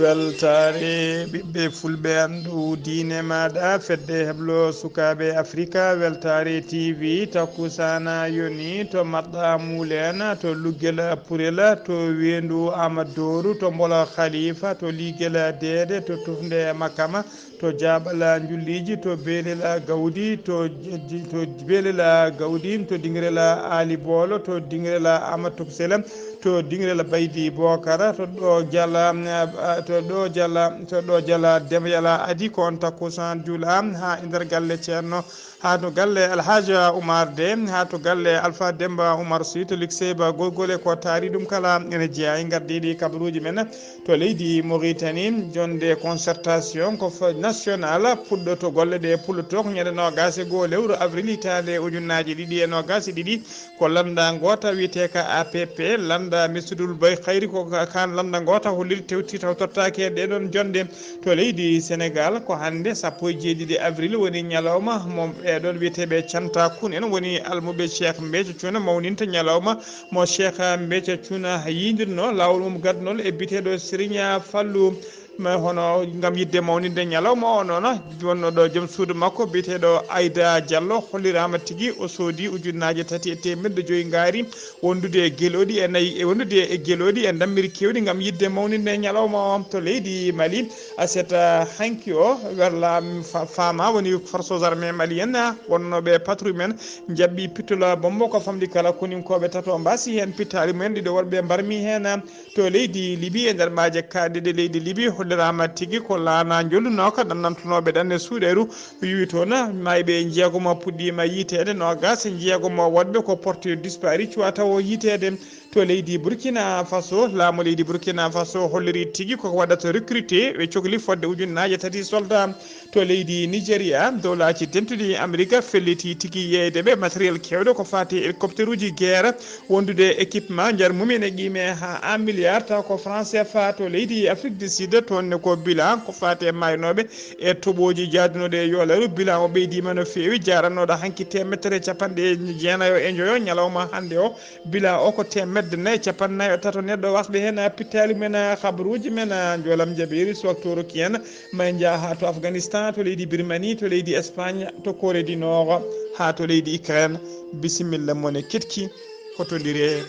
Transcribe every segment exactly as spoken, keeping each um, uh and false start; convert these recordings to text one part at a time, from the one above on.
Weltaare ɓiɓɓe fulɓe, anndu diine maaɗa, fedde heblo sukaaɓe Afrika, Weltaare T V, takkusaana yoni to Maɗɗa Muulen, to Luggel Purel, to Weendu Amadooru, to Mbola Khalifa, to Liigel Deede, to Tufnde Makama, to Jaaɓal Njulliiji, to Beelel Gawdi, to, to Beelel Gawdi, to Dinngirel Aali Boolo, to Dinngirel Amadou Toksel, to Dinngirel Baydi Bookara, to ɗo Jala, eh, to ɗo Jala, to ɗo Jala Demba Yala Adi, ko on takkusaan juula haa e nder galle Ceerno, haa to galle Alhaji Oumar De, haa to galle Alpha Demba Oumar Sy, to Luxeba Gorgole, ko taari ɗum kala ene jeyaa e ngardiiɗi kabaruuji men. To leydi Mauritanie, jonde concertation ko fo-, national puɗɗoto golle ɗe pulloto ko ñande noogaas e goo lewru avril hitaande ujunnaaji ɗiɗi e noogaas e ɗiɗi. Ko lannda ngoota wiyetee ka A P P, lannda Misudul Bay Khayri ko ka-, kan lannda ngoota holliri tewti taw tottaaki e ɗee ɗoon jonde. To leydi Senegal ko hannde sappo e jeeɗiɗi avril woni ñalawma mo ɓee ɗoon wiyeteeɓe cantakun en woni almuɓe Cheikh Béthio Thioune mawninta ñalawma mo Cheikh Béthio Thioune yiyndirno laawol mum gadnol e biyeteeɗo Serigne Fallou. Ma hono ngam yiɗde mawninde ñalawma o noon, wonno ɗo joom suudu makko biyeteeɗo Aida Diallo holliraama tigi o soodi ujunnaaje tati e teemeɗɗe joyi ngaari wondude e gelooɗi e nayi, e wondude e gelooɗi e ndammiri keewɗi ngam yiɗde mawninde ñalawma o to leydi Mali. Aset, ah, hanki o werla, mm, fa-, faama woni forces armées maliennes, ah, wonnooɓe patrouille men njaɓɓi pittola bombo ko famɗi kala koninkooɓe tato mbaasi heen pittaali mumen ɗiɗo worɓe mbarmi heen, ah, to leydi Libi. E nder maaje kaaɗɗe ɗe leydi Libi holliraama tigi ko laana njolunooka ɗannantunooɓe ɗanne suuɗeeru yuwi toon, ah, maayɓe njeegom puɗɗiima yiiteede, noogaas e njeegom woɗɓe ko porté disparu cuwaa tawo yiiteede. To leydi Burkina Faso, laamu leydi Burkina Faso holliri tigi koko waɗata recruté, ɓe cokli fodde ujunnaaje tati soldat. To leydi Nigeria, dowlaaji dentuɗi Amerika felliti tigi yeeyde ɓe matériel keewɗo ko faati e hélicoptère uji guerre wondude équipement nder mumen e qiime haa un milliard taw ko franc C F A. To leydi Afrique du Sud, toon ne ko bilan ko faati e maaynooɓe e toɓooji jaadunoɗe e yoolaaru. Bilan o ɓeydiima no feewi, jaaranooɗo hanki teemeɗɗe capanɗe jeenayo e njoyo ñalawma hannde o. Bila o ko teemedde nayi e cappanɗe nayi e tato neɗɗo wasɓe heen pittaali men, kabaruuji men, njoolam jaɓeeri, so waktu o rokki en, ma en njaha haa to Afganistan, to leydi Birmanie, to leydi Espagne, to Corée du Nord, haa to leydi Ukraine. Bisimilla mon e ketki, hotondire,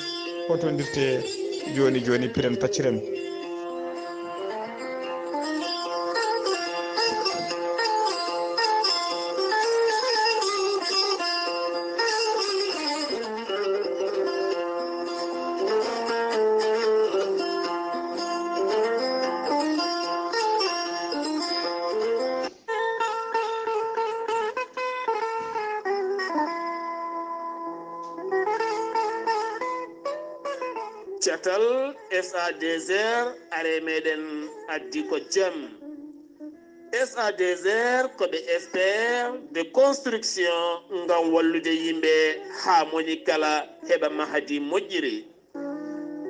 hotondirte jooni jooni, piren pacciren. Catal S A D R, are meɗen addi ko jam. S A D R ko ɓe expert de construction ngam wallude yimɓe haa moni kala heɓa mahadi moƴƴiri.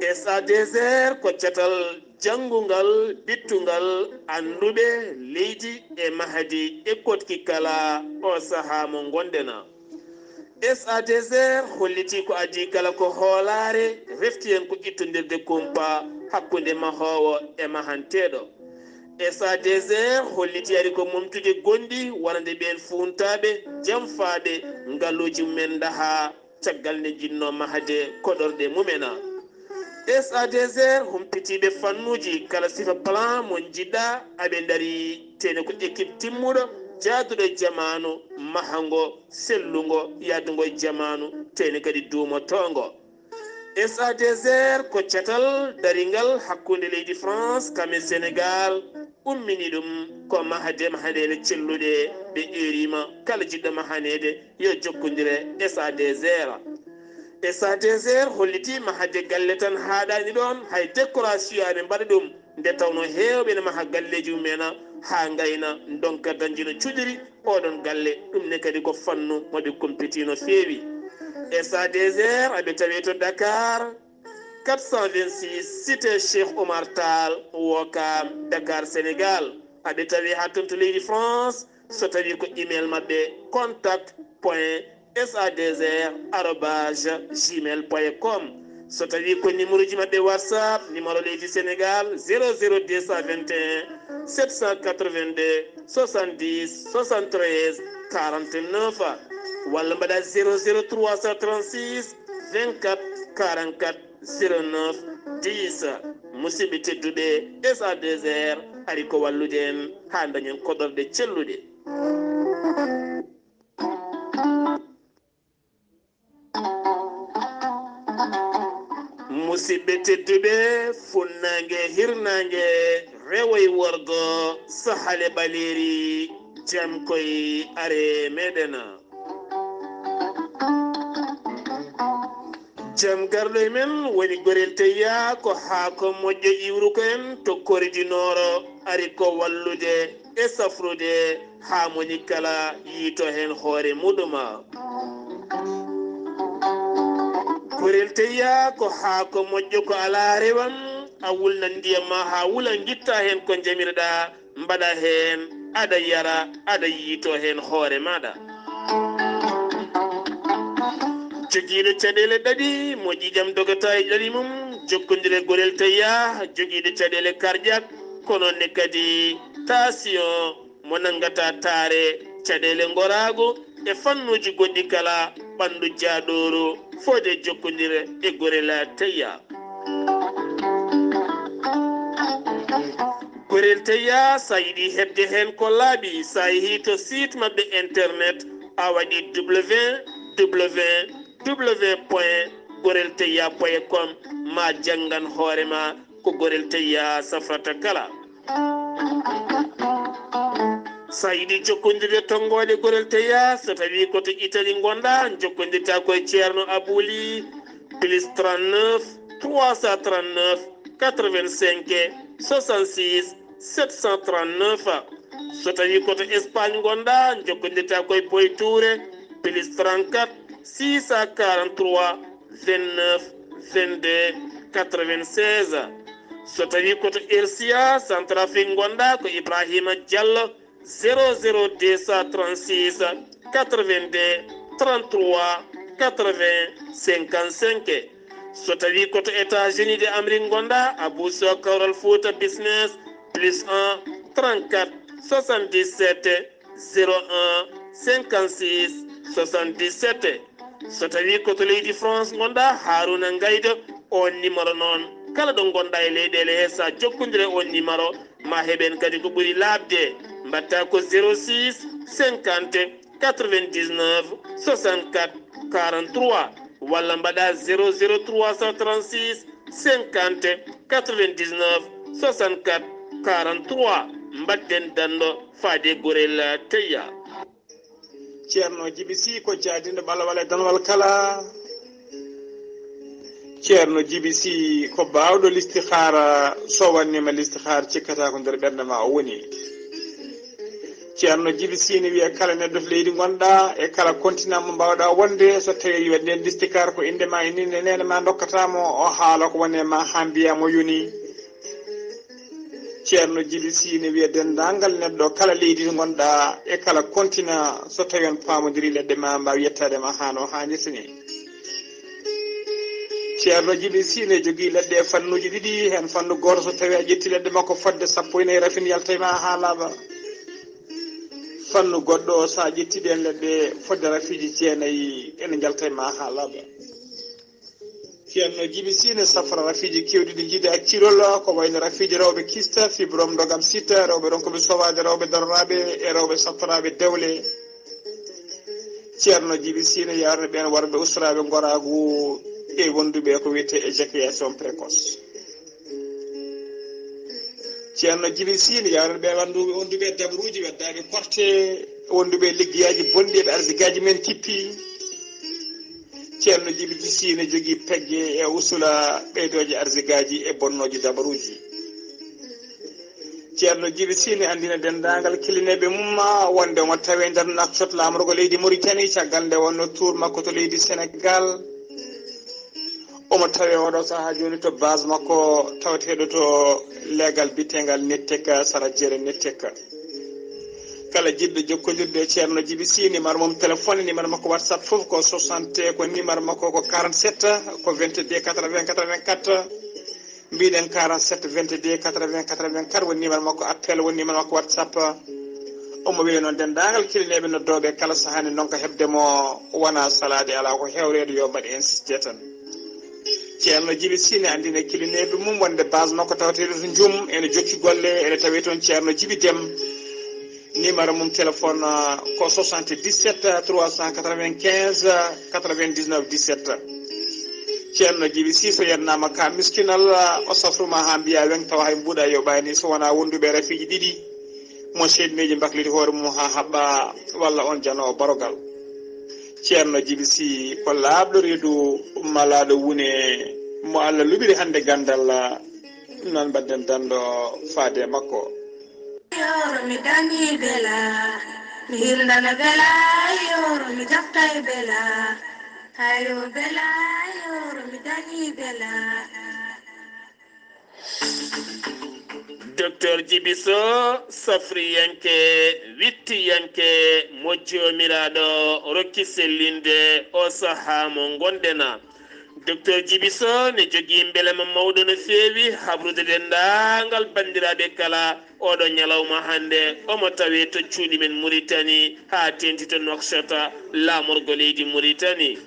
S A D R ko catal janngungal, bittungal annduɓe leydi e mahadi e koɗki kala o sahaa mo ngonɗen. S A D R hollitii ko adii kala ko hoolaare, refti heen ko ittondirde kumpa hakkunde mahoowo e mahanteeɗo. S A D R hollitii ari ko momtude gonɗi wonande ɓeen fuuntaaɓe, jamfaaɓe, ngaluuji mumen ndahaa caggal nde njiɗnoo mahde koɗorɗe mumen. S A D R humpitiiɓe fannuuji kala sifa plan mo njiɗɗaa, aɓe ndarii, tene ko équipe timmuɗo, jaaduɗo e jamaanu, mahango, sellungo, yaadungo e jamaanu, tene kadi duumotoongo. S A D R ko catal daringal hakkunde leydi France kam e Sénégal, ummini ɗum ko mahde mahadeele celluɗe, ɓe eeriima kala jiɗɗo mahaneede yo jokkondire S A D R. S A D R hollitii mahde galle tan haaɗaani ɗoon, hay décoration aɓe mbaɗa ɗum, nde tawnoo heewɓe ne maha galleeji mumen haa ngayna, ndonka dañde no cuɗiri oɗon galle. Ɗum ne kadi ko fannu mo ɓe kumpiti no feewi. S A D R aɓe tawi to Dakar, quatre cent vingt-six, cité Cheikh Oumar Tall, Ouakam, Dakar, Sénégal. Aɓe tawi haa toon to leydi France, so tawi ko email maɓɓe, contact point S A D R arobase gmail point com. So tawii ko numéro ji maɓɓe WhatsApp, numéro leydi Sénégal, zéro zéro deux cent vingt et un, sept cent quatre-vingt-deux, soixante-dix, soixante-treize, quarante-neuf, walla mbaɗa zéro zéro trois cent trente-six, vingt-quatre, quarante-quatre, zéro neuf, dix. Musidɓe tedduɓe, S A deux R ari ko wallude en haa dañen koɗorɗe celluɗe. Musidɓe tedduɓe, funnaange, hirnaange, rewo e worgo, sahale ɓaleeri, jam koy are meɗen. Jam garɗo e men woni Gorel Teyya, ko haako moƴƴo iwruko en to Kori du Nord, ari ko wallude e safrude haa moni kala yiito heen hoore muɗum. Gorel Teyya ko haako moƴƴo, ko alaa rewam, a wulnan ndiyam ma haa wula, ngitta heen ko njamirɗa, mbaɗa heen, aɗa yara, aɗa yiito heen hoore maaɗa. Jogiiɗo caɗeele ɗaɗi, mo ƴiiƴam dogata e ɗaɗi mum, jokkondire Gorel Teyya, jogiiɗo caɗeele cardiaque, ko noon ne kadi tension, mo nanngata taare, caɗeele ngoraagu e fannuuji goɗɗi kala, ɓanndu jaaɗooru, foti e jokkondire e Gorel Teyya. Gorel Teyya, so a yiɗi heɓde heen ko laaɓi, so a yehii to site maɓɓe internet, a waɗi W W W point gorel teyya point com, ma janngan hoore ma ko Gorel Teyya safrata kala. So a yiɗi jokkondirde tonngoode Gorel Teyya, so tawii ko to Italie ngonɗa, jokkondirta ko e Ceerno Abou Ly, plus trente-neuf, trois cent trente-neuf, quatre-vingt-cinq, soixante-six, sept cent trente-neuf. So tawii ko to Espagne ngonɗa, jokkondirta ko e Boy Touré, plus trente-quatre, six cent quarante-trois, vingt-neuf, vingt-deux, quatre-vingt-seize. So tawii ko to R C A, Centrafrique ngonɗa, ko Ibrahima Diallo, zéro zéro deux cent trente-six, quatre-vingt-deux, trente-trois, quatre-vingts, cinquante-cinq. So tawii ko to États-Unis de Amérique ngonɗa, Abou Sow Kawral Fouta Business, plus un, trente-quatre, soixante-dix-sept, zéro un, cinquante-six, soixante-dix-sept. So tawii ko to leydi France ngonɗa, Harouna Ngaydo, oon numéro noon, kala ɗo ngonɗa e leyɗeele he, so a jokkondire oon numéro, ma heɓen kadi ko ɓuri laaɓde. Mbaɗta ko zéro six, cinquante, quatre-vingt-dix-neuf, soixante-quatre, quarante-trois, walla mbaɗa zéro zéro trois cent trente-six, cinquante, quatre-vingt-dix-neuf, soixante-quatre, quarante-trois. Mbaɗden danndo faade Gorel Teyya. Ceerno Jibi Sih ko jaadinɗo ɓalawal e danwal kala. Ceerno Jibi Sih ko baawɗo listihaara, so wanniima listihaara cikkata ko nder ɓernde ma o woni. Ceerno Jibi Sih ne wiya kala neɗɗo to leydi ngonɗa e kala continent mo mbaawɗa wonde, so tawii wiya nden listihaara ko innde ma e innde neene ma ndokkata mo, o haala ko woni e ma haa mbiya mo yoni. Ceerno Jibi Sih ne wiya denndaangal neɗɗo kala leydi to ngonɗa e kala continent, so tawii on paamondiri leɗɗe ma mbaawi yettaade ma haa no haanirta ni. Ceerno Jibi Sih ne jogii leɗɗe e fannuuji ɗiɗi, heen fannu gooto so tawii a ƴetti leɗɗe makko fodde sappo e nayi rafin yalta e ma haa laaɓa. Fannu goɗɗo so a ƴetti ɗeen leɗɗe fodde rafiiji jeenayi ene njalta e ma haa laaɓa. Ceerno Jibi Sih ne safra rafiiji keewɗi ɗi njiida accirol, ko wayno rafiiji rewɓe kista, fibrome, ndogam sita, rewɓe ronkooɓe sowaade, rewɓe daroraaɓe e rewɓe saftoraaɓe dewle. Ceerno Jibi Sih ne yaarna ɓeen worɓe usraaɓe ngoraagu e wonduɓe ko wiyetee éjaculation précoce. Ceerno Jibi Sih ne yaarna ɓeen wonduɓe, wonduɓe dabaruuji weddaaɓe korte, wonduɓe liggeyaaji bonɗi e ɓe arsigaaji men tippi. Ceerno Jibi Sih ne jogii pegge e usula ɓeydooje arsigaaji e bonnooji dabaruuji. Ceerno Jibi Sih ne anndina denndaangal kilineeɓe mum wonde omo tawee nder nafsot laamorgo leydi Mauritanie, caggal nde wonno tour makko to leydi Sénégal. Omo tawee oɗo sahaa jooni to base makko tawateeɗo to leegal biyeteegal Netteka, sara jeere Netteka. Kala jiɗɗo jokkondirde e Ceerno Jibi Sy, numéro mum téléphone, numéro makko WhatsApp fof ko soixante, ko numéro makko ko quarante-sept, ko vingt-deux quatre-vingts quatre-vingt-quatre. Mbiɗen quarante-sept vingt-deux quatre-vingts quatre-vingt-quatre woni numéro makko appel, woni numéro makko WhatsApp. Omo wiyee noon denndaangal kilineeɓe noddooɓe kala sahaa ne ndonka heɓde mo, wonaa salaade, alaa ko hewreede, yo mbaɗ insisté tan. Ceerno Jibi Sy ne anndina kilineeɓe mum wonde base makko tawateeɗo to Njum, ene jokki golle, ene tawee toon Ceerno Jibi Dem. Numéro mum téléphone, ah, ko soixante-dix-sept trois cent quatre-vingt-quinze quatre-vingt-dix-neuf dix-sept. Ceerno Jibi Sy, so yennaama ka miskinal, ah, o safruma haa mbiya weŋ, tawa hay mbuuɗa yoɓaani, so wonaa wonduɓe rafiiji ɗiɗi, mo seydineeji mbakliti hoore mum haa haɓɓa, walla on janoowo barogal. Ceerno Jibi Sy ko laaɓɗo reedu, malaaɗo wune, mo Allah luɓiri hannde ganndal, ah, noon mbaɗden danndo faade e makko. Yoro mi dañi bela, mi hildana bela, yoro mi jaftay bela, hayo bela, yoro mi dañi bela. Docteur Jibi Soh, safriyanke, wittiyanke, mo Joomiraaɗo rokki sellinde o sahaa mo ngonɗen. Docteur Jibi Soh ne jogii mbelema mawɗo no feewi habrude denndaangal banndiraaɓe kala. Oɗo ñalawma hannde omo tawee to cuuɗi men Muritani, haa teeŋti to Nouakchott, laamorgo leydi Muritani.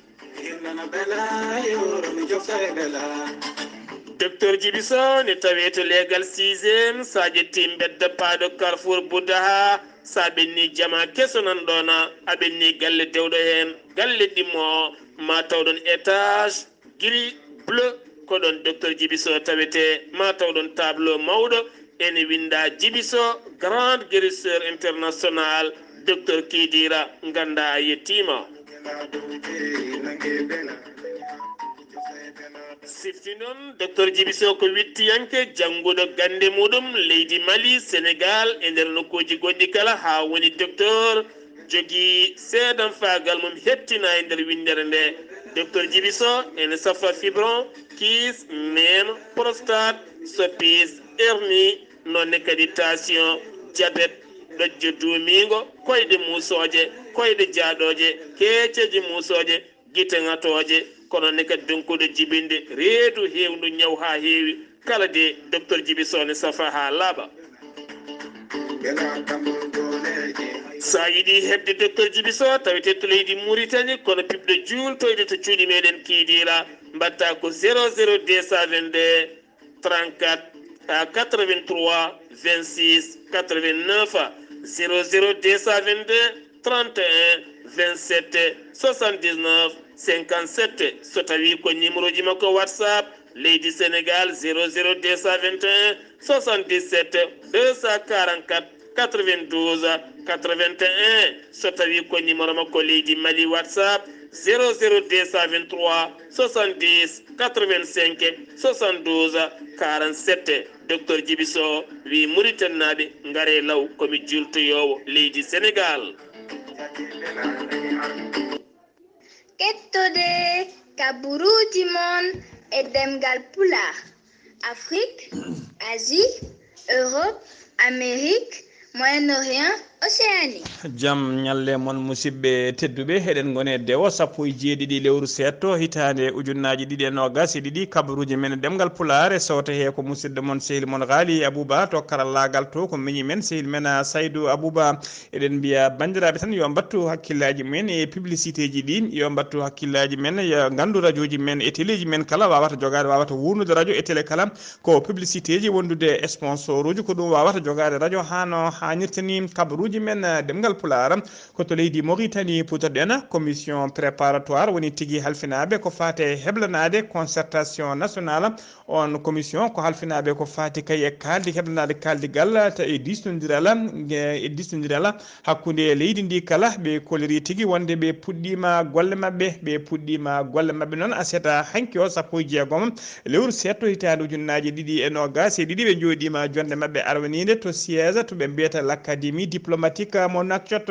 Docteur Jibi Soh ne tawee to leegal sixième, so a ƴettii mbedda paaɗo Carrefour Boudaha, so a ɓenni jama keso nan ɗoon, a ɓenni galle dewɗo heen, galle ɗimmo, ma taw ɗoon étage, gris, bleu, ko ɗoon Docteur Jibi Soh tawetee, ma taw ɗoon tableau mawɗo, ene winnda Jibi Soh, grand guérisseur international, Docteur Kidira, ngannda a yettiima. Sifti noon, Docteur Jibi Soh ko wittiyanke, jannguɗo gannde muɗum leydi Mali, Sénégal, e nder nokkuuji goɗɗi kala, haa woni docteur, jogii seedanfaagal mum heɓtina e nder winndere nde. Docteur Jibi Soh ene safa fibron, kiis, neen, prostate, soppis, hernie, noon ne kadi tension, diabète, ɗojjo duumiingo, koyɗe muusooje, koyɗe jaaɗooje, keeceeje muusooje, gite ŋatooje, kono ne kadi donkuɗo jibinde reedu heewndu ñaw haa heewi, kala de Docteur Jibi Soh ne safa haa laaɓa. So a yiɗi heɓde Docteur Jibi Soh, tawetee to leydi Muritani, kono piɓɗo juultoyde to cuuɗi meɗen Kiidiira, mbaɗta ko zéro zéro deux cent vingt-deux trente-quatre, à quatre-vingt-trois vingt-six quatre-vingt-neuf, zéro zéro deux cent vingt-deux trente et un vingt-sept soixante-dix-neuf cinquante-sept. So tawi ko numéro ji makko WhatsApp leydi Sénégal, zéro zéro deux cent vingt et un soixante-dix-sept deux cent quarante-quatre quatre-vingt-douze quatre-vingt-un. So tawi ko numéro makko leydi Mali WhatsApp, zéro zéro deux cent vingt-trois soixante-dix quatre-vingt-cinq soixante-douze quarante-sept. Docteur Jibi Soh wi Muritaninaaɓe, ngare law, ko mi jultoyoowo leydi Sénégal. Kettode kaburuuji mon e ɗemngal Pulaar, Afrique, Asie, Europe, Amérique, Moyen-Orient, Océanie. Jam ñalle mon, musidɓe tedduɓe, eɗen ngoni e dewo sappo e jeeɗiɗi lewru seeɗto, hitaande ujunnaaji ɗiɗi e noogas e ɗiɗi, kabaruuji men e ɗemngal Pulaar, e sooto he ko musidɗo mon, sehil mon Ghali Abouba, to karallaagal to ko miñi men, sehil men, a, Saydou Abouba. Eɗen mbiya banndiraaɓe tan yo mbattu hakkillaaji mumen e publicité ji ɗi, yo mbattu hakkillaaji men, yo nganndu rajooji men e téléji men kala waawata jogaade, waawata wuurnude rajo e télé kala, ko publicité ji wondude e sponsor uji, ko ɗum waawata jogaade rajo haa no haanirta ni. Kabaruuji men, eh, ɗemngal Pulaar, ko to leydi Mauritanie putoɗen. Commission préparatoire woni tigi halfinaaɓe ko faati e heblanaade concertation nationale. On commission ko halfinaaɓe ko faati kay e kaaldi heblanaade kaaldigal ta e diisnondiral, e diisnondiral hakkunde leydi ndi kala. Ɓe koliri tigi wonde ɓe puɗɗiima golle maɓɓe, ɓe puɗɗiima golle maɓɓe noon aset hanki o sappo e jeegom lewru seeɗto hitaande ujunnaaji ɗiɗi e noogas e ɗiɗi. Ɓe njooɗiima jonde maɓɓe arwaniinde to siège to ɓe mbiyata l'Académie diplôme Matika mo Nakcot.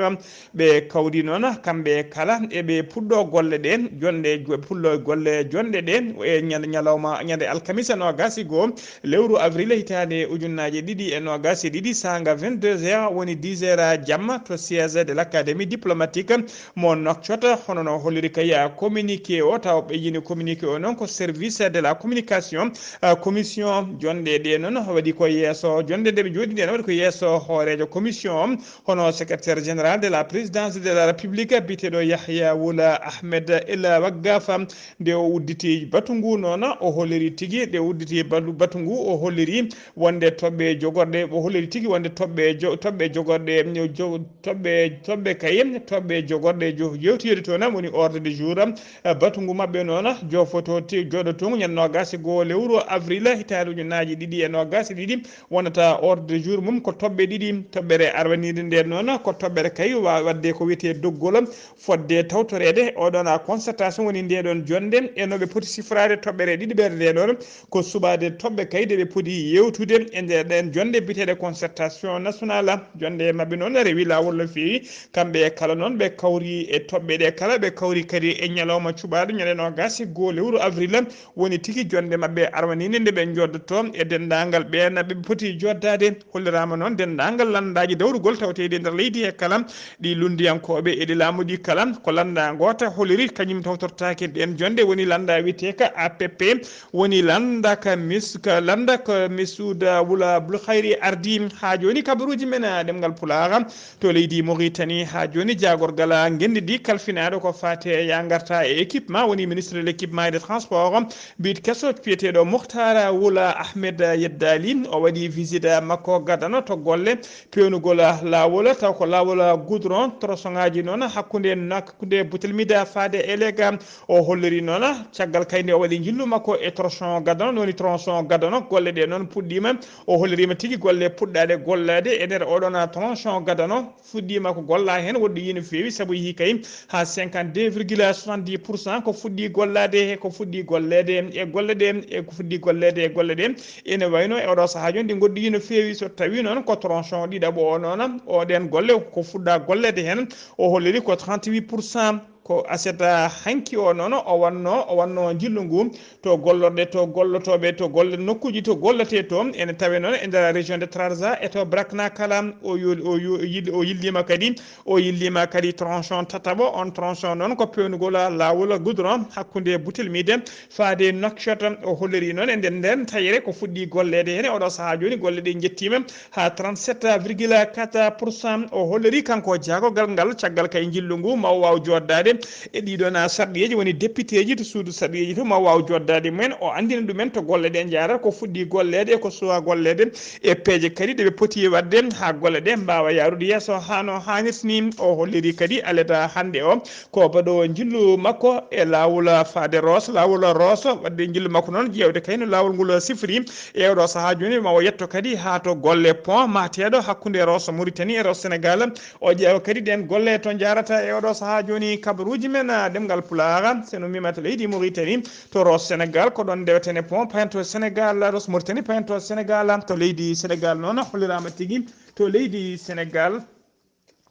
Ɓe kawri noon kamɓe kala eɓe puɗɗo golle ɗe, jonɗe, pullo golle jonɗe ɗe e ñande, ñalawma, ñande alkamisa noogas e goo lewru avril hitaande ujunnaaje ɗiɗi e noogas e ɗiɗi, saanga vingt-deux heures woni dix heures jamma to siège de l'Académie diplomatique mo Nouakchott. Hono no holliri kay communiqué o, taw ɓe yini communiqué o noon ko service de la communication, ah, commission jonɗe ɗe noon waɗi ko yeeso, jonɗe nde ɓe jooɗi nde noon waɗi ko yeeso hooreejo commission o, hono secrétaire général de la présidence de la République, biyeteeɗo Yahya Wula Ahmed El Waggafa. Nde o udditi batu ngu noon, o holliri tigi, nde o udditi batu, batu ngu, o holliri wonde toɓɓe jogorɗe, o holliri tigi wonde toɓɓe jo-, toɓɓe jogorɗe, jo-, toɓɓe, toɓɓe kay, toɓɓe jogorɗe jo-, yewtoyde toon woni ordre du jour. Eh, batu ngu maɓɓe noon, jofoto ti-, jooɗotongu ñande noogas e goo lewru avril, hitaande ujunnaaji ɗiɗi e noogas e ɗiɗi, wonata ordre du jour mum ko toɓɓe ɗiɗi, toɓɓere arwaniinde nde noon, ko toɓɓere kay wa-, waɗde ko wiyetee doggol, fodde tawtoreede oɗon a concertation woni nde ɗon jonde e no ɓe poti sifraade toɓɓere ɗiɗiɓere nde ɗon, ko suɓaade toɓɓe kayde ɓe poti yewtude e nder ɗen jonde biyeteeɗe concertation nationale. Jonde maɓɓe noon rewi laawol no feewi, kamɓe kala noon ɓe kawri e toɓɓe ɗe kala, ɓe kawri kadi e ñalawma cuɓaaɗo ñande noogas e goo lewru avril, woni tigi jonde maɓɓe arwaniinde nde ɓe joddoto e denndaangal ɓeen ɓe poti joddaade. Holliraama noon denndaangal lanndaaji dawrugol tawteeɗi e nder leydi he kala, ɗi lunndiyankooɓe e ɗi laamu ɗi kala, ko lannda ngoota holliri kañum tawtortaake ɗeen jonde, woni lannda wiyeteeka A P P, woni lannda ka mis-, ka lannda ko Misuuda Wula Abdul Khayri ardi. Haa jooni kabaruuji men, ah, ɗemngal Pulaar to leydi Mauritanie. Haa jooni jaagorgal ngenndi ndi kalfinaaɗo ko faati e yaa ngarta e équipement, woni ministre de l'équipement et des transports, mbiit keso biyeteeɗo Mukhtar Wula Ahmed Yeddali. O waɗi visite makko gadano to golle peewnugol laawol, taw ko laawol goudron, tronçon ŋaaji noon hakkunde, hakkunde Boutelmida faade e Leega. O holliri noon caggal kay nde o waɗi njillu makko e tronçon gadano, woni tronçon gadano, golle ɗe noon puɗɗiima. O holliriima tigi golle puɗɗaaɗe gollaade e nder oɗon tronçon gadano. Fuɗɗiima ko gollaa heen woɗɗoyii no feewi, sabu yehii kay haa cinquante-deux virgule soixante-dix pour cent ko fuɗɗii gollaade, he ko fuɗɗii golleede e golle ɗe, e ko fuɗɗii golleede e golle ɗe. Ene wayno e oɗo sahaa jooni ɗi ngoɗɗoyii no feewi. So tawii noon ko tronçon ɗiɗaɓo o noon, o ɗeen golle ko fuɗɗaa golleede heen, o holliri ko trente-huit pour cent. Ko aset hanki o noon o wannoo, o wannoo njillu ngu to gollorɗe, to gollotooɓe, to golle nokkuuji to golletee to. Ene tawee noon e nder région de Trarza e to Brakna kala. O yo-, o yo-, o yil-, o yilliima kadi, o yilliima kadi tronçon tataɓo. On tronçon noon ko peewnugol laawol goudron hakkunde Boutelmida faade Nouakchott. O holliri noon e nder nden tayre ko fuɗɗii golleede heen. Oɗo sahaa jooni golle ɗe njettiima haa trente-sept virgule quatre pour cent. O holliri kanko jaagorgal ngal caggal kay njillu ngu ma o waaw joddaade e ɗiɗon sarɗiyeeji, woni députéji to suudu sarɗiyeeji to ma o waaw joddaade mumen. O anndina ɗumen to golle ɗe njaarata, ko fuɗɗii golleede e ko suwaa golleede e peeje kadi ɗe ɓe poti waɗde haa golle ɗe mbaawa yaarude yeeso haa no haanirta ni. O holliri kadi aleda hannde o ko baɗoowo njillu makko e laawol faade Roos, laawol Roos. Waɗde njillu makko noon, ƴeewde kay no laawol ngol sifri e oɗo sahaa jooni, ma o yetto kadi haa to golle pont mateeɗo hakkunde Roos Mauritanie e Roos Sénégal. O ƴeewa kadi ɗeen golle to njaarata e oɗo sahaa jooni kabaruuji men, ah, ɗemngal Pulaar. So no mbiimaa to leydi Mauritanie, to Roos Sénégal, ko ɗoon ndeweten e pont payanto Sénégal, Roos Mauritanie payanto Sénégal. To leydi Sénégal noon, holliraama tigi to leydi Sénégal.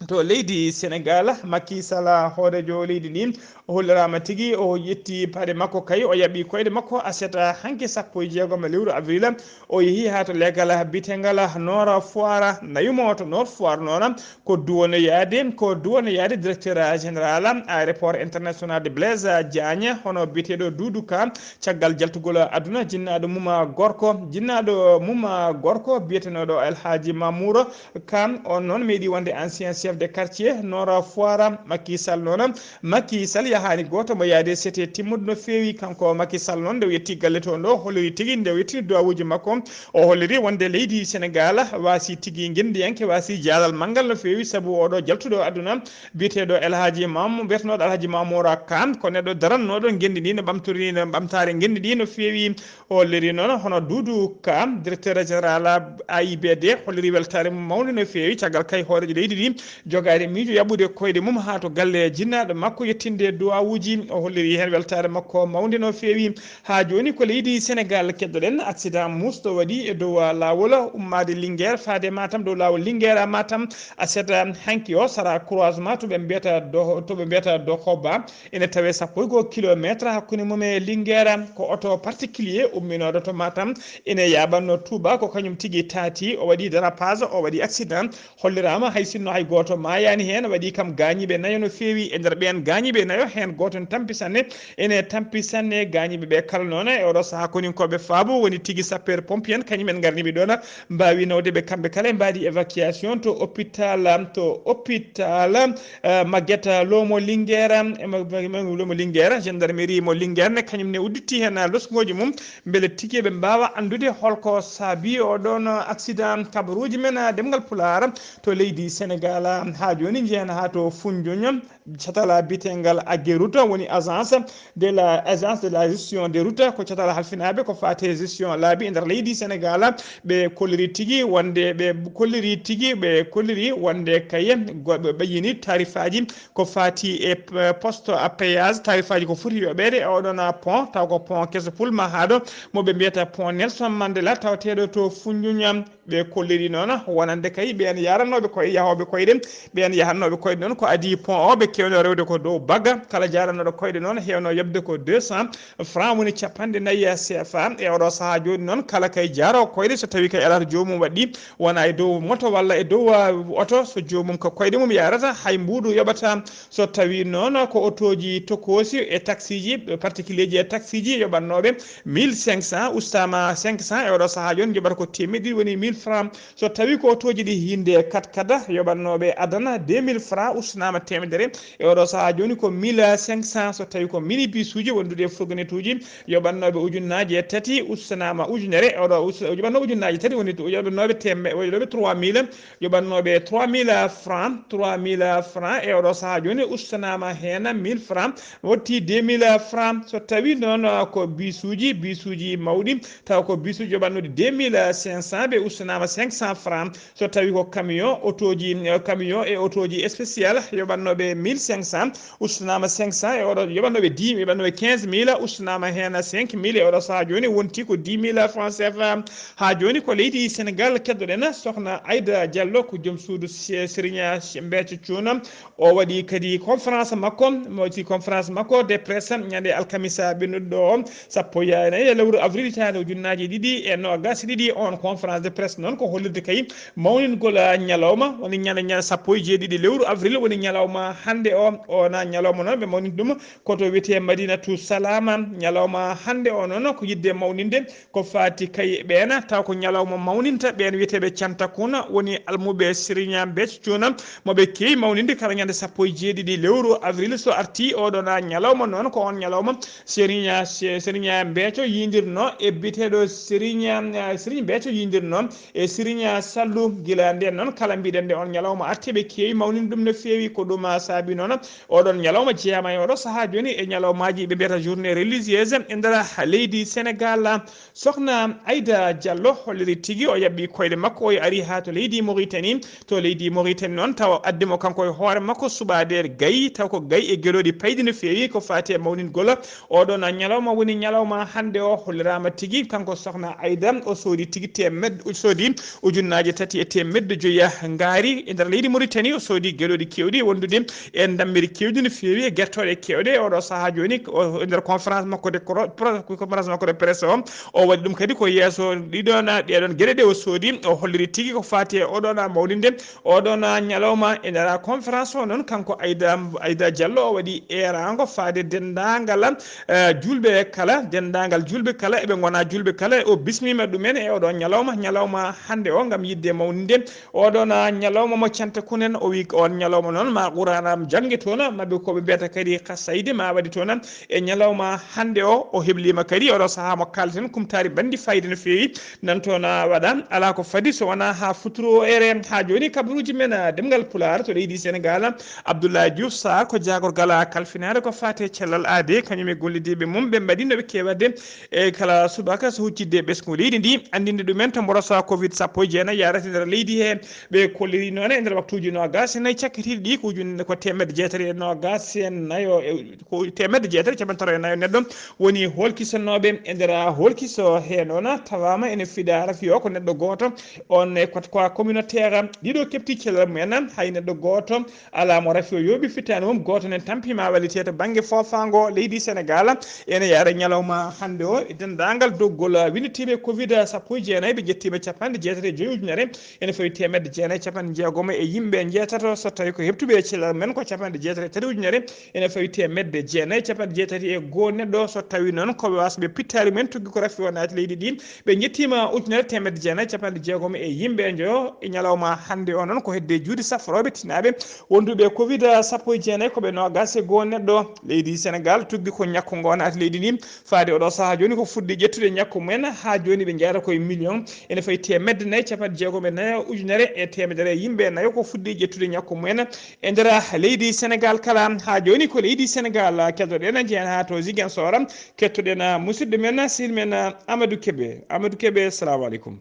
To leydi Sénégal, Macky Sall, hooreejo leydi ndi, o holliraama tigi, o ƴetti paɗe makko kay, o yaɓi koyɗe makko aset hanki sappo e jeegom lewru avril, o yehi haa to leggal biyetengal Nord Foire, nawi mo to Nord Foire noon, ko duwono yaade, ko duwono yaade directeur général aéroport international de Blaise Diagne, hono biyeteeɗo Doudou Ka, caggal jaltugol aduna, jinnaaɗo mum gorko, jinnaaɗo mum gorko biyetenooɗo El Hadji Mamour, Ka, on noon meeɗi wonde ancien chef de quartier Nord Foire. Macky Sall noon, Macky Sall yahaani gooto mo yaade sete timmude no feewi. Kanko Macky Sall noon, nde o yetti galle to ɗo, holliri tigi, nde o yettini duwawuuji makko, o holliri wonde leydi Sénégal waasi tigi ngenndiyanke, waasi jaalal manngal no feewi, sabu oɗo jaltuɗo aduna biyeteeɗo El Hadji Mam-, biyetenooɗo El Hadji Mamour Ka, ko neɗɗo darannooɗo ngenndi ndi no ɓamtori, no ɓamtaare ngenndi ndi no feewi. O holliri noon hono Doudou Ka, directeur général A I B D, holliri weltaare mum mawnde no feewi caggal kay hooreejo leydi ndi Jogaade miijo yaɓɓude koyɗe mum haa to galle jinnaaɗo makko, yettinde duwawuuji. O holliri heen weltaare makko mawnde no feewi. Haa jooni ko leydi Senegaal keddoɗen accident musɗo waɗi e dow laawol ummaade Linguère faade Matam, dow laawol Linguère Matam. Aset hanki o sara croisement to ɓe mbiyata do, to ɓe mbiyata Dohoba, ene tawee sappo e goo kilometre hakkunde mum e Linguère. Ko oto particulier umminooɗo to Matam ene yaaɓanno Touba, ko kañum tigi taati, o waɗi dérapage, o waɗi accident. Holliraama hay sinno hay gooto maayaani heen, waɗi kam gaañiiɓe nayo no feewi. E nder ɓeen gaañiiɓe nayo, heen gooto ne tampi sanne, ene tampi sanne. Gaañiiɓe ɓe kala noon e oɗo sahaa koninkooɓe faabo woni tigi sapeur pompier en, kañum en ngarnii ɓe ɗoon, mbaawi nawde ɓe kamɓe kala, ɓe mbaɗi évacuation to hôpital, to hôpital, eh, Maguette Lomo Linguère, eh, ma-, ma-, ma-, Lomo Linguère, gendarmerie mo Linguère ne, kañum ne udditi heen losngooji mum, mbele tigi ɓe mbaawa anndude holko saabi oɗoon accident. Kabaruuji men, ah, ɗemngal Pulaar to leydi Senegaal, ah, haa jooni njehen haa to Foundiougne, catal biyeteengal Ageroute woni agence de la, agence de la gestion des routes, ko catal halfinaaɓe ko faati e gestion laabi e nder leydi Senegaal. Ɓe kolliri tigi wonde, ɓe kolliri tigi, ɓe kolliri wonde kay go-, ɓe ɓeyyini tarifaaji ko faati e p-, poste à péage, tarifaaji ko foti yoɓeede e oɗon pont, taw ko pont keso pulmahaaɗo mo ɓe mbiyata pont Nelson Mandela, tawateeɗo to Foundiougne. Ɓe kolliri noon wonande kay ɓeen yaranooɓe koye, yahooɓe koyɗe, ɓeen yahatnooɓe koyɗe noon ko adii pont o, ɓe keewno rewde ko dow bagga. Kala jaaranooɗo koyɗe noon heewno yoɓde ko deux cents francs, woni capanɗe nayi C F A. E oɗo sahaa jooni noon, kala kay jaaroowo koyɗe, so tawii kay alaa to joomum waɗɗii, wona e dow moto walla e dow, ah, oto, so joomum ko koyɗe mum yaarata, hay mbuuɗu yoɓata. So tawii noon ko otooji tokoosi e taksiiji, particulier ji e taksiiji yoɓannooɓe mille cinq cents, ustaama cinq cents, e oɗo sahaa jooni njoɓata ko teemedde ɗiɗi, woni mille francs. So tawii ko otooji ɗi hiinde kat kada, yoɓannooɓe adana deux mille francs, ustanaama teemedere, e oɗo sahaa jooni ko mille cinq cents. So tawii ko minibisuuji wondude e fourgonnetteuji, yoɓannooɓe ujunnaaje tati, ustanaama ujunere, e oɗo us-, yoɓannoo ujunnaaje tati woni to-, yoɓannooɓe teme-, yoɓannooɓe trois mille, yoɓannooɓe trois mille francs, trois mille francs, e oɗo sahaa jooni ustanaama heen mille francs, wonti deux mille francs. So tawii noon, ah, ko bisuuji, bisuuji mawɗi, taw ko bisuuji yoɓannooɗi deux mille cinq cents, ɓe ustanaama cinq cents francs. So tawii ko camion, otooji, eh, camion e otooji spécial yoɓannooɓe mille cinq cents, ustanaama cinq cents, e oɗo yoɓannooɓe dix, yoɓannooɓe quinze mille, ustanaama heen cinq mille, e oɗo sahaa jooni wonti ko dix mille francs C F A. Haa jooni ko leydi Senegaal keddoɗen, sokhna Aida Diallo ko joom suudu Se-, Serigne Mbeeco Cuuna. O waɗi kadi conférence makko, mo waɗi conférence makko de presse ñande alkamisa ɓennuɗo o, sappo e nayi e lewru avril hitaande ujunnaaji ɗiɗi e noogas e ɗiɗi. On conférence de presse noon ko hollirde kay mawningol, ah, ñalawma, woni ñande, ñande sappo e jeeɗiɗi lewru avril woni ñalawma hannde o. O na ñalawma noon ɓe mawnini ɗum ko to wiyetee Madinatu Salama. Ñalawma hannde o noon ko yiɗde mawninde ko faati kay ɓeena, taw ko ñalawma mawninta ɓeen wiyeteeɓe cantakuna, woni almuɓe Serigne Mbeeco Cuuna, mo ɓe keewi mawninde kala ñande sappo e jeeɗiɗi lewru avril. So artii oɗo na ñalawma noon, ko on ñalawma Serigne, Serigne Mbeeco yiydirno e biyeteeɗo Serigne, Serigne Mbeeco yiydirno e Serigne Sallu. Gila ndeen noon, kala mbiɗen nde on ñalawma artii, ɓe keewi mawninde ɗum no feewi. Ko ɗum saabi noon oɗon ñalawma jeyaama e oɗo sahaa jooni e ñalawmaaji ɓe mbiyata journée religieuse e nder leydi Senegaal. Sokhna Aida Diallo holliri tigi o yaɓɓi koyɗe makko, o ari haa to leydi Mauritanie. To leydi Mauritanie noon, tawa addi mo kanko e hoore makko suɓaade gayi, taw ko gayi e gelooɗi payɗi no feewi ko faati e mawningol oɗo na ñalawma. Woni ñalawma hannde o holliraama tigi, kanko Sokhna Aida, o soodi tigi temed-, o soodi ujunnaaje tati e teemedde joyi ngaari e nder leydi Mauritanie, o soodi gelooɗi keewɗi wondude e ndammiri keewɗi no feewi e gertooɗe keewɗe. E oɗo sahaa jooni, o, e nder conférence makko de pro-, pro-, conférence makko de presse o, o waɗi ɗum kadi ko yeeso ɗiɗon, ɗeɗon geɗe ɗe o soodi. O holliri tigi ko faati e oɗon mawninde oɗon ñalawma. E nder conférence o noon, kanko Aida, Aida Diallo, o waɗi eeraango faade denndaangal, eh, juulɓe kala, denndaangal juulɓe kala, eɓe ngona juulɓe kala, o bismiima ɗumen e oɗo ñalawma, ñalawma hannde o, ngam yiɗde mawninde oɗon ñalawma mo cantakunen. O wi on ñalawma noon ma Qur'aana jannge toon, ma ɓe ko ɓe mbiyata kadi kasaydi ma waɗe toon. E ñalawma hannde o, o heblima kadi oɗo sahaa mo kaalten kumtaari banndi fayida no feewi. Nan toon waɗa alaa ko fadi so wonaa haa futuro ere. Haa jooni kabaruuji men, ah, ɗemngal Pulaar to leydi Senegaal, Abdoulaye Diouf Sarr ko jaagorgal kalfinaare ko faati e cellal aadee, kañum e gollidiiɓe mum ɓe mbaɗi no ɓe keewatde e kala subaka so huccitde e ɓesngu leydi ndi, anndinde ɗumen to mborosa covid sappo e jeenayi yaarata e nder leydi he. Ɓe kolliri noon e nder Tuuji noogaas e nayi cakkitiiɗi ɗi ko ujunere, ko teemedde jeetati e noogaas e nayo e ko teemedde jeetati e capanɗe tati e nayo neɗɗo woni hoolkisanooɓe e nder hoolkiso hee. Noon tawaama ene fiɗa rafi o ko neɗɗo gooto, on e ko communautaire. Ɗiɗo keɓti cellal mumen, hay neɗɗo gooto alaa mo rafi o yooɓi fittaani mum. Gooto nen tampiima wallitee to bannge foofaango leydi Senegaal. Ene yahra ñalawma hannde o e denndaangal doggol winnditiiɓe covid sappo e jeenayi, ɓe njettiima capanɗe jeetati e joyi ujunere, ene fawi teemedde jeenayi e capanɗe jeegom e yimɓe njeetato. So tawii ko heɓtuɓe e cellal men ko capanɗe jeetati e tati ujunere, ene fawi teemedde jeenayi e capanɗe jeetati e goo neɗɗo. So tawii noon ko waasɓe pittaali men tuggi ko rafi o naati leydi ndi, ɓe njettiima ujunere teemedde jeenayi e capanɗe jeegom e yimɓe njoyo. E ñalawma hannde o noon ko hedde juuɗe safrooɓe tinaaɓe wonduɓe covid sappo e jeenayi ko ɓe noogaas e goo neɗɗo. Leydi Senegaal tuggi ko ñakku ngo naati leydi ndi. Faade oɗo sahaa jooni ko fuɗɗi ƴettude ñakku mumen, haa jooni ɓe njeyata koye million, ene fayi teemedde nayi capanɗe jeegom e nayo ujunere e teemedere yimɓe nayo ko fuɗɗi ƴettude ñakku mumen e nder leydi Senegaal kala. Haa jooni ko leydi Senegaal keddoɗen, njehen haa to Ziguinchor, kettoɗen musidɗo men, sehil men Amadou Kebe. Amadou Kebe, salamu aleykum.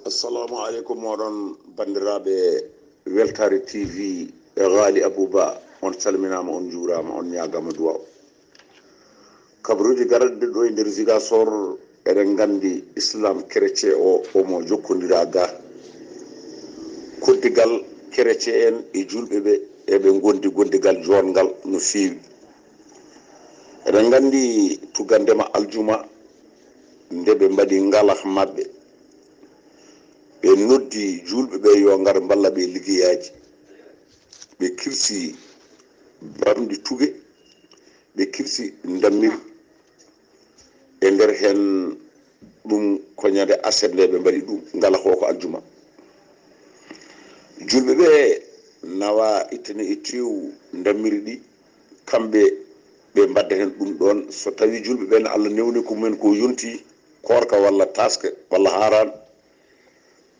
Assalamu aleykum, oɗon banndiraaɓe Weltaare T V e Ghali Abouba, on calminaama, on njuuraama, on ñaagaama duwaaw. Kabaruuji garɗi ɗo e nder Ziguinchor, eɗen nganndi Islam kerecee o, omo jokkondira ga koddigal kerecee en e juulɓe ɓe, eɓe ngondi gondigal joorngal no feewi. Eɗen nganndi tugannde ma aljuma, nde ɓe mbaɗi ngala maɓɓe, ɓe noddi juulɓe ɓe yo ngar mballa ɓe liggeyaaji. Ɓe kirsi bamɗi tuge, ɓe kirsi ndammiri. E nder heen ɗum ko ñande aset nde ɓe mbaɗi ɗum, ngala ko ko aljuma. Juulɓe ɓe nawa ittane e teewu ndammiri ɗi, kamɓe ɓe mbadda heen ɗum ɗoon. So tawii juulɓe ɓeen Allah newni ko mumen ko yonti, koorka walla taaske walla haaraan,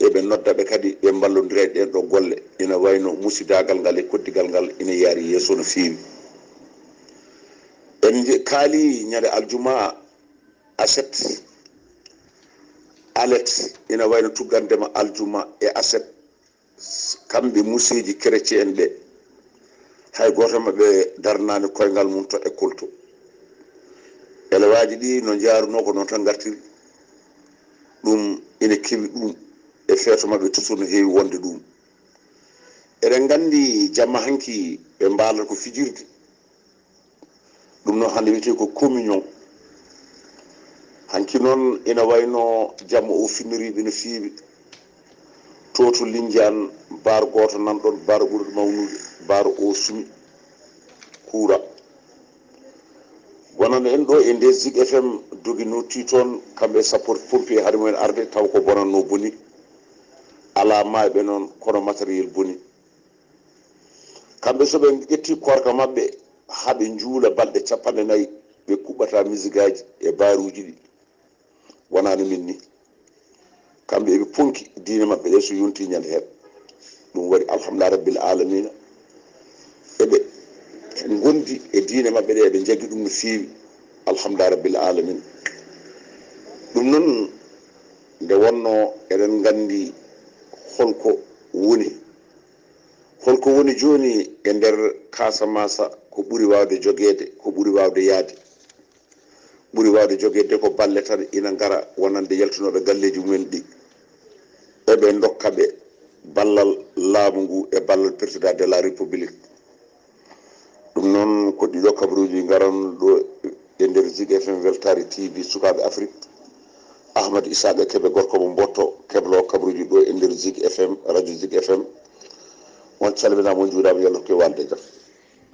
eɓe nodda ɓe kadi, ɓe mballondira e ɗeen ɗo golle. Ina wayno musidaagal ngal e koddigal ngal ina yaari yeeso no feewi. En nje-, kaali ñande aljuma, aset, alet, ina wayno tuggandema aljuma e aset, kamɓe museeji kerecee en ɓe, hay gooto maɓɓe darnaani koyngal mum to école to. Elewaaji ɗi no njaarunoo ko noon tan ngartiri. Ɗum ina kewi ɗum e feeto maɓɓe toujours no heewi wonde ɗum. Eɗen nganndi jamma hanki ɓe mbaalata ko fijirde. Ɗum noon hannde wiyetee ko communion. Hanki noon ina wayno jamma o finnoriiɓe no feewi. To to Linjaan, baar gooto nan ɗoon, baar ɓurɗo mawnude, baar o sumi kuura. Wonande en ɗo e nder Zik F M, dogi notti toon, kamɓe sapeurs pompiers, haade mumen arde, taw ko bonannoo boni. Alaa maayɓe noon, kono matériel boni. Kamɓe so ɓe ƴetti koorka maɓɓe, haa ɓe njuula balɗe capanɗe nayi, ɓe kuɓɓata misigaaji e baaruuji ɗi. Wonaa no min ni. Kamɓe eɓe ponki diine maɓɓe ɗe so yonti ñande heen. Ɗum waɗi alhamdulillah rabbil alamina. Eɓe ngondi e diine maɓɓe ɗe, eɓe njaggi ɗum no feewi. Alhamdulillah rabbil alamina. Ɗum noon nde wonno eɗen nganndi holko woni. Holko woni jooni e nder Kasamasa, ko ɓuri waawde jogeede, ko ɓuri waawde yaade? Ɓuri waawde jogeede ko balle tan ina ngara wonande yaltunooɓe galleeji mumen ɗi. Eɓe ndokka ɓe ballal laamu ngu e ballal Président de la République. Ɗum noon ko ɗiɗo kabaruuji ngaran ɗo e nder Zik F M Weltaare T V Sukaaɓe Afrik. Ahmad Isaaqa Kebe, gorko mo Mbotto, kebloowo kabaruuji ɗo e nder Zik F M, radio Zik F M. On calminaama, on njuuraama, yo Allah rokku en waalde e jam.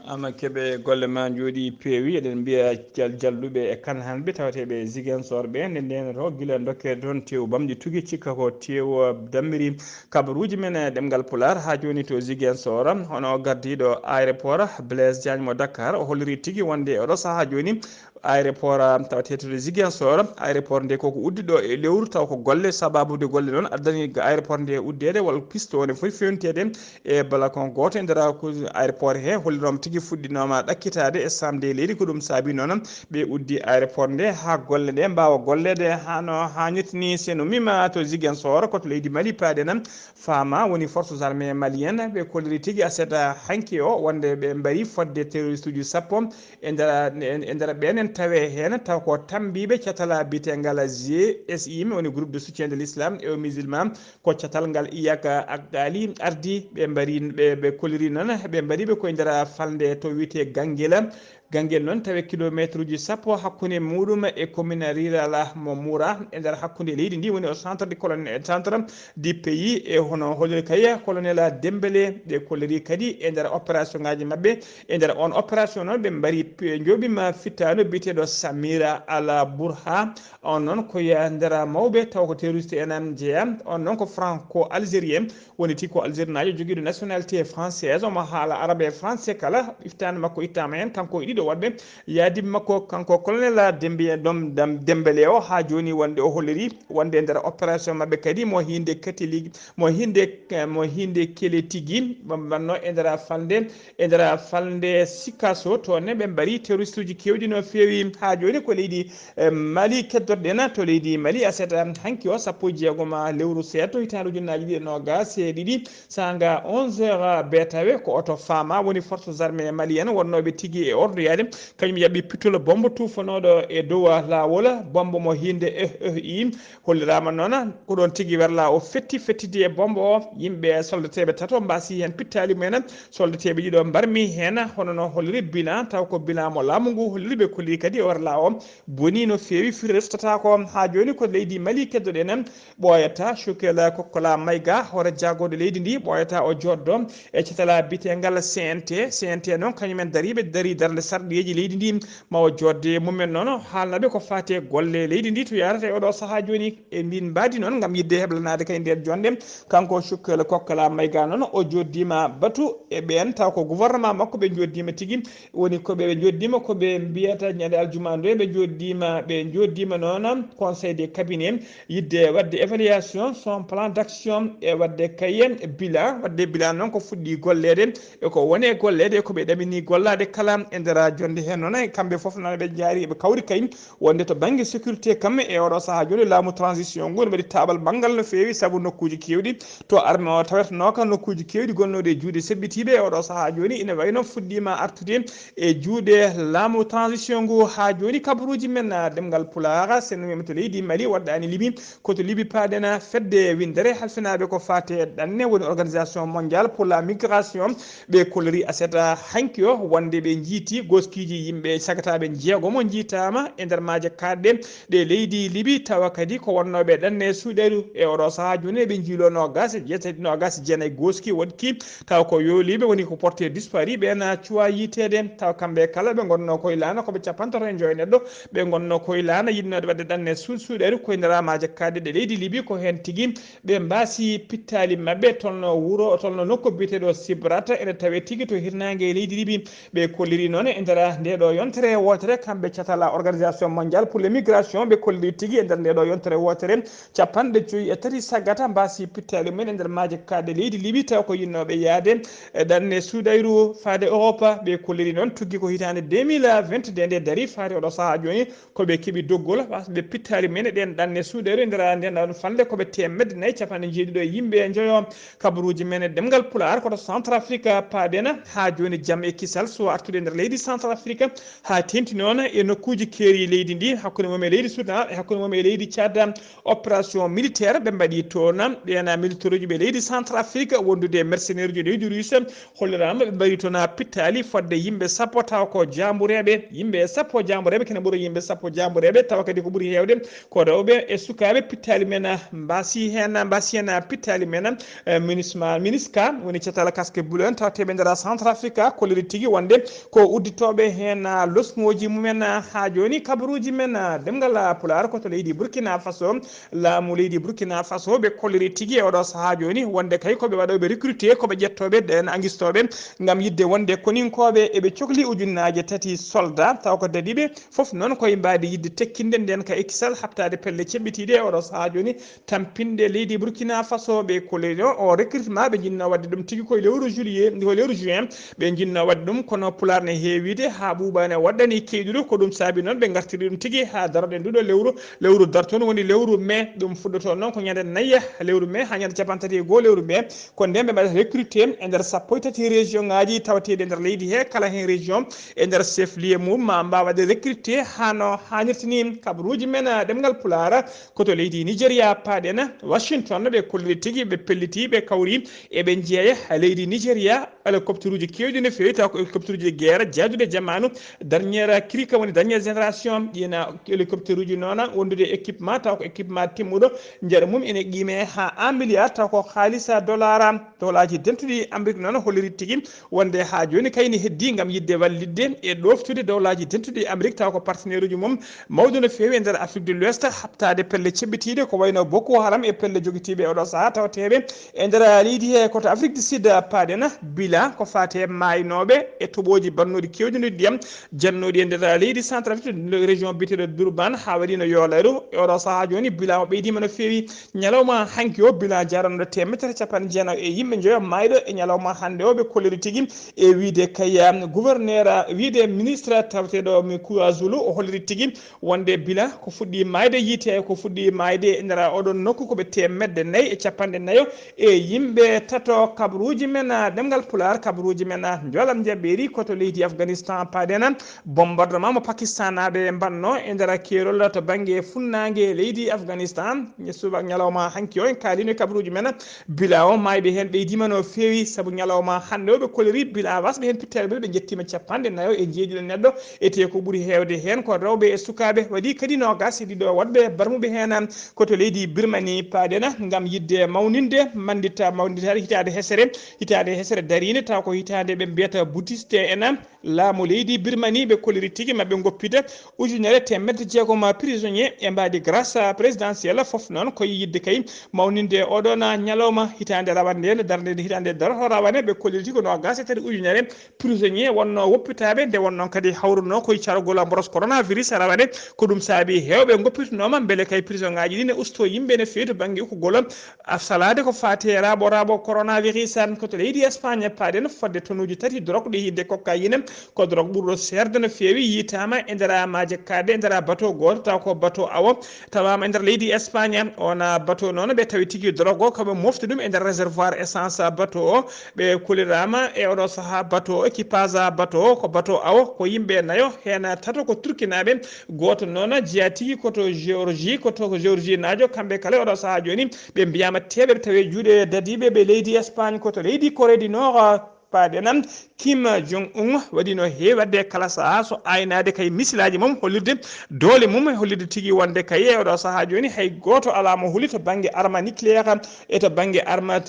Ama Kebe, golle ma njooɗi peewi. Eɗen mbiya jal-, jalluɓe e kanhanɓe tawateeɓe e Ziguinchor ɓe, nde ndeenato gila dokke toon teewu bamɗi tugi, cikka ko teewu dammiri kabaruuji men e ɗemngal Pulaar haa jooni to Ziguinchor. Hono gardiiɗo aéroport Blaise Diagne mo Dakar, o holliri tigi wonde oɗo sahaa jooni aéroport, ah, tawateeɗo to Ziguinchor, aéroport nde koko uddiɗo e lewru, taw ko golle, sababude golle noon addani aéroport nde uddeede, walla piste o ne foti fewniteede e balcon gooto e nder aéroport he, hollirooma tigi fuɗɗinooma ɗakkitaade e saamde e leydi. Ko ɗum saabi noon ɓe uddi aéroport nde haa golle ɗe mbaawa golleede hano haanirta ni. Sen ummiima to Ziguinchor, ko to leydi Mali paaɗen, faama woni forces armées maliennes ɓe kolliri tigi aset hanki o wonde ɓe mbari fodde terroriste uji sappo e nder, e nder ɓeen en tawe heen taw ko tambiiɓe catala biyetengal G S I M, woni groupe de soutien de l'islam et aux musulmans. Ko catal ngal Iyaka Akdali ardi, ɓe mbari, ɓe, ɓe koliri noon, ɓe mbari ɓe koye nder falnde to wiyetee Gangela. Gangel noon tawi kilometre uji sappo hakkunde muɗum e commune rurale mo Moura e nder hakkunde leydi ndi, woni au centre du colon-, centre du pays. E hono holliri kay colonel Dembélé, ɓe kolliri kadi e nder opération ngaji maɓɓe. E nder on opération noon ɓe mbari pi-, njoɓima fittaano biyeteeɗo Samira Al Burha. On noon ko e nder mawɓe taw ko terroriste en am jeeya. On noon ko franco-algérien, woni tigi ko algérinaajo jogiiɗo nationalité française, omo haala arabe e français kala. Fittaandu makko ittaama heen, kanko e ɗiɗo woɗɓe yaadiiɓe makko, kanko colonel Dembe-, Dom-, Dam-, Dembélé o, haa jooni wonde o holliri wonde e nder opération maɓɓe kadi mo hiinde catholique, mo hiinde, mo hiinde kele tigi, ɓambanno e nder falnde, e nder falnde Sikasso, toon ne ɓe mbari terroriste uji keewɗi no feewi. Haa jooni ko leydi e Mali keddoɗen, to leydi Mali aset hanki o sappo e jeegom lewru seeɗa hitaande ujunnaaji ɗiɗi e noogaas e ɗiɗi, saanga onze heures beetawe, ko oto faama woni forces armées maliennes wonnooɓe tigi e ordoyaade, kañum yaɓi pittol bombo tuufanooɗo e dow laawol, bombo mo hiinde F F I. Holliraama noon ko ɗoon tigi werla o fetti, fettidi e bombo o, yimɓe soldateeɓe tato mbaasi heen pittaali mumen, soldateeɓe ɗiɗo mbarmi heen, hono no holliri bilan, taw ko bilan mo laamu ngu holliri. Ɓe kolli kadi o werla o boni no feewi, firi restata ko. Haa jooni ko leydi Mali keddoɗen, ɓooyata Choguel Kokkola Maïga, hoore jaagorɗe leydi ndi, ɓooyata o jooɗdo e catal biyetengal C N T. C N T noon kañumen dariiɓe, darii darnde sarɗiyeeji leydi ndi, ma o jooɗde e mumen noon, haalnaɓe ko faati e golle leydi ndi to yaarata e oɗo sahaa jooni. E mbin mbaadi noon ngam yiɗde heblanaade kay nder jonde, kanko Choguel Kokkola Maïga noon o jooɗdiima batu e ɓeen, taw ko gouvernement makko ɓe jooɗdiima tigi, woni ko ɓe, ɓe jooɗdiima ko ɓe mbiyata ñande aljuma nde, ɓe jooɗdiima, ɓe jooɗdiima noon conseil de cabinet, yiɗde waɗde évaluation son plan d'action e waɗde kay bilan. Waɗde bilan noon ko fuɗɗi golleede e ko woni e golleede e ko ɓe ɗamini gollaade kala e nder jonde heen. Noon e kamɓe fof noon ɓe njaari, ɓe kawri kay wonde to bannge sécurité kam e oɗo sahaa jooni laamu transition ngu ne waɗi taaɓal manngal no feewi, sabu nokkuuji keewɗi to armée o tawetenooka, nokkuuji keewɗi gonnooɗi e juuɗe seɓɓitiiɓe e oɗo sahaa jooni ina wayno fuɗɗiima artude e juuɗe laamu transition ngu. Haa jooni kabaruuji men, ah, ɗemngal Pulaar, sen wiima to leydi Mali waɗɗaani Libi, ko to Libi paaɗen. Fedde winndere halfinaaɓe ko faati e ɗanne, woni Organisation Mondiale pour la Migration, ɓe kolliri aset hanki o wonde ɓe njiiti gooskiiji yimɓe sagataaɓe jeegomo njiitaama e nder maaje kaaɗɗe ɗe leydi Libi, tawa kadi ko wonnooɓe ɗanne suuɗeeru. E oɗo sahaa jooni eɓe njiiloo noogaas e jeetati, noogaas e jeenayi gooski woɗki, tawa ko yooliiɓe woni ko porté disparu, ɓe na cuwa yiiteede. Tawa kamɓe kala ɓe ngonnoo koye laana, ko ɓe capantato e joy neɗɗo ɓe ngonnoo koye laana yiɗnooɗe waɗde ɗanne suuɗ-, suuɗeeru koye nder maaje kaaɗɗe ɗe leydi Libi. Ko heen tigi ɓe mbaasi pittaali maɓɓe, tolno wuro, tolno nokku biyeteeɗo Sibrata, ene tawee tigi to hirnaange e leydi Libi. Ɓe kolliri noon e nder ndeeɗo yontere wootere, kamɓe catala Organisation Mondiale pour les Migrations, ɓe kolliri tigi e nder ndeeɗo yontere wootere, capanɗe joyi e tati saggata mbaasi pittaali mumen e nder maaje kaaɗɗe leydi Libi, taw ko yiɗnooɓe yahde e ɗanne suuɗayru faade Europe. Ɓe kolliri noon tuggi ko hitaande deux mille vingt-deux nde darii faade oɗo sahaa jooni, ko ɓe keɓi doggol, wasɓe pittaali men e ɗeen ɗanne suuɗeeru e nder ndeen ɗoon falnde, ko ɓe teemedde nayi capanɗe njeeɗiɗo e yimɓe e njoyo. Kabaruuji men e ɗemngal Pulaar ko to Centrafrique paaɗen. Haa jooni jam e kisal so artude e nder leydi Centrafrique, haa teeŋti noon e nokkuuji keeri leydi ndi, hakkunde mum e leydi Sudan, e hakkunde mum e leydi Tchad. Opération militaire ɓe mbaɗi toon, ɓeen militaire uji ɓe leydi Centrafrique wondude e mercenaire uji leydi Russe, holliraama ɓe mbaɗi toon pittaali fodde yimɓe sappo, tawa ko jaambureeɓe, yimɓe sappo jaambureeɓe, kene ɓuri yimɓe sappo jaambureeɓe, tawa kadi ko ɓuri heewde ko rewɓe e sukaaɓe. Pittaali men mbaasi heen, mbaasi heen pittaali men, eh, MINUSMA, MINUSCA, woni catal casque bleu en, tawateeɓe nder Centrafrique, kolliri tigi wonde ko udditta tooɓe heen losŋooji mumen. Haa jooni kabaruuji men ɗemngal Pulaar ko to leydi Burkina Faso. Laamu leydi Burkina Faso ɓe kolliri tigi e oɗo sahaa jooni wonde kay ko ɓe waɗooɓe recruté, ko ɓe ƴettooɓe, ɗen angistooɓe ngam yiɗde wonde koninkooɓe. Eɓe cokli ujunnaaje tati soldat, taw ko dadiiɓe fof noon koye mbaadi yiɗde tekkinde nden ka ekkisal haɓtaade pelle ceɓɓitiiɗe e oɗo sahaa jooni. Tampinde leydi Burkina Faso ɓe kolliri o recrutement ɓe njinnoo waɗde ɗum tigi koye lewru juillet, ko lewru juin ɓe njinnoo waɗde ɗum, kono Pulaar ne heewiide haa ɓuuɓa ne waɗɗani keyɗuɗo. Ko ɗum saabi noon ɓe ngartiri ɗum tigi haa darde nduɗo lewru, lewru darto woni lewru mai. Ɗum fuɗɗoto noon ko ñande nayi lewru mai haa ñande capanɗe tati e goo lewru mai. Ko nden ɓe mbaɗata recruté e nder sappo e tati région ŋaaji tawateeɗi e nder leydi he, kala heen région e nder chef lieu mum ma mbaawa waɗde recruté haa no haanirta ni. Kabaruuji men ɗemngal Pulaar ko to leydi Nigéria paaɗen. Washington ɓe kolliri tigi, ɓe pelliti, ɓe kawri, eɓe njeeya leydi Nigéria. Hélicoptère uji keewɗi no feewi, taw ko hélicoptère uji guerre jaaduɗo e jamaanu, dernière cri, kam woni dernière génération. Ɗiina hélicoptère uji noon wondude équipement, taw ko équipement timmuɗo, njaru mum ene qiime haa un milliard, taw ko haalisa dollar. Dowlaaji dentuɗi Amérique noon holliri tigi wonde haa jooni kay ne heddii ngam yiɗde wallitde e ɗooftude Dowlaaji dentuɗi Amérique, taw ko partenaire uji mum mawɗo no feewi e nder Afrique de l'Ouest, haɓtaade pelle ceɓɓitiiɗe ko wayno Boko Haram e pelle jogitiiɓe oɗo sahaa tawateeɓe e nder leydi he. Ko to Afrique du Sud paaɗen, bilan ko faati e maaynooɓe e toɓooji bannooɗi keewɗi ndiyam jannooɗi e nder leydi Centrafrique, région biyeteeɗo Durban, haa waɗi no yoolaaru. E oɗo sahaa jooni bilan o ɓeydiima no feewi. Ñalawma hanki o bilan jaranɗo teemedere capanɗe jeenayi e yimɓe njoyo maayɗo e ñalawma hannde o ɓe kolliri tigi. E wiide kay, um, gouverneur, uh, wiide ministre taweteeɗo mi Kuwa Zulu o holliri tigi wonde bilan ko fuɗɗi maayde yiite, ko fuɗɗi maayde e nder oɗon nokku ko ɓe teemedde nayi e capanɗe nayo e yimɓe tato. Kabaruuji men, uh, ɗemngal Pulaar, kabaruuji men, uh, njoolam njaɓeeri ko to leydi Afghanistan paaɗen. Bombardement mo Pakistanaaɓe mbaɗno e nder keerol to bannge funnaange leydi Afghanistan, e subaka ñalawma hanki o, en kaalino e kabaruuji men, bilan o maayɓe heen ɓeydiima no feewi, sabu ñalawma hannde o ɓe kolliri bilan wasɓe heen pittaade ɓe, ɓe njettiima capanɗe nayo e njeeɗiɗo neɗɗo, etee ko ɓuri heewde heen ko rewɓe e sukaaɓe, waɗi kadi noogaas e ɗiɗo waɗɓe barmuɓe heen ko to leydi Birmanie paaɗen ngam yiɗde mawninde, mannditta, mawndittaade hitaande hesere, hitaande hesere dariinde, taw ko hitaande ɓe mbiyata bouddhiste en. Laamu leydi Birmanie ɓe kolliri tigi maɓɓe ngoppita ujunere teemedde jeegom prisonnier e mbaadi grâce présidentielle, fof noon ko yiɗde kay mawninde oɗon ñalawma hitaande rawane nde, darnde nde hitaande darto rawane, ɓe kolliri tigi ko noogaas e tati ujunere prisonnier wonno woppitaaɓe, nde wonno kadi hawruno koye cargol mboros coronavirus rawane. Ko ɗum saabi heewɓe ngoppitanooma mbele kay prison ŋaaji ɗi ne usto yimɓe ne feewi to bannge ukkugol a salaade ko faati e raaɓo raaɓo coronavirus. Ko to leydi Espagne paaɗen fodde tonuuji tati drogue ɗi hidde cocaïne, ko drogue ɓurɗo seerde no feewi, yiytaama e nder maaje kaaɗɗe e nder bateau gooto, taw ko bateau awo, tawaama e nder leydi Espagne. On bateau noon ɓe tawi tigi drogue o, ko ɓe mofti ɗum e nder réservoir essence bateau o. Ɓe kulliraama e oɗo sahaa bateau o, équipage bateau o, ko bateau awo, ko yimɓe nayo, heen tato ko turkinaaɓe, gooto noon jeyaa tigi ko to Géorgie, ko to ko Géorgie naajo, kamɓe kala e oɗo sahaa jooni ɓe mbiyaama teeɓe, ɓe tawi juuɗe dadiiɓe ɓe leydi Espagne, ko to leydi Corée du Nord paaɗen. Kim Jong Un waɗi no heewi waɗde kala sahaa so aynaade kay misilaaji mum, hollirde doole mum, e hollirde tigi wonde kay e oɗo sahaa jooni hay gooto alaa mo huli to bannge arme nucléaire, e to bannge arme,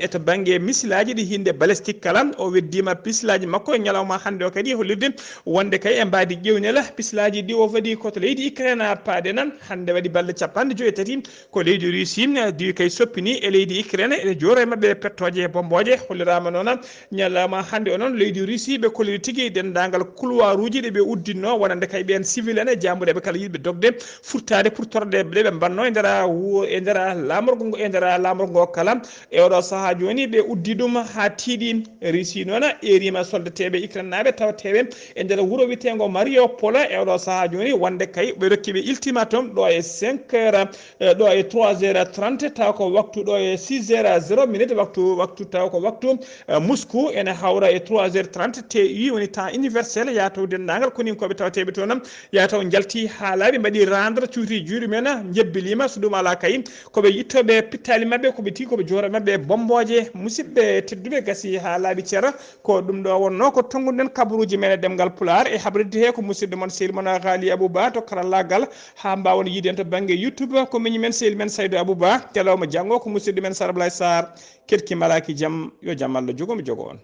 e to bannge misilaaji ɗi hinde balistique kala. O weddiima pisilaaji makko e ñalawma hannde o kadi hollirde wonde kay e mbaadi ƴeewnel pisilaaji ɗi o waɗi ko to leydi Ukraine paaɗen. Hannde waɗi balɗe capanɗe joyi e tati ko leydi Russie, eh, diwi kay soppini e leydi Ukraine, ene jooro e maɓɓe pettooje e bommbooje. Holliraama noon ñalawma hannde o noon, leydi Russie ɓe kolliri tigi denndaangal couloiruuji ɗi ɓe udditno, wonande kay ɓeen civil en e jaambureeɓe kala yiɗɓe dogde, furtaade pour torde ɗe ɓe mbaɗno e nder wuro, e nder laamorgo ngo, e nder laamorgo ngo kala. E oɗo sahaa jooni ɓe uddi ɗum haa tiiɗi. Russie noon eeriima soldateeɓe Ukraine naaɓe tawateeɓe e nder wuro wiyeteengo Mariupol. E oɗo sahaa jooni wonde kay ɓe rokki ɓe ultimatum ɗo e cinq heures, eh, ɗo e trois heures trente, taw ko waktu ɗo e six heures zéro minute, waktu, waktu, taw ko waktu, eh, Moscou ene hawra e trois heures trente T U, woni temps universel, yaa taw denndaangal koninkooɓe tawateeɓe toon, yaa taw njalti haa laaɓi, mbaɗi rendre, cuuti juuɗe mumen, njebbiliima, so ɗum alaa kay, ko ɓe ittooɓe pittaali maɓɓe, ko ɓe tigi, ko ɓe jooro maɓɓe bommbooje. Musidɓe tedduɓe, gasi haa laaɓi cer, ko ɗum ɗo wonno ko tonnguɗen kabaruuji men e ɗemngal Pulaar, e habridde he ko musidɗo mon sehil mon Ghali Abou Ba to karallaagal, haa mbaawon yiide en to bannge YouTube, ko miñi men sehil men Saydou Abou Ba, teloomo janngo ko musidɗo men Sar Ablaye Sarr. Keɗki maraaki jam, yo jam Allah jogo mi jogo on.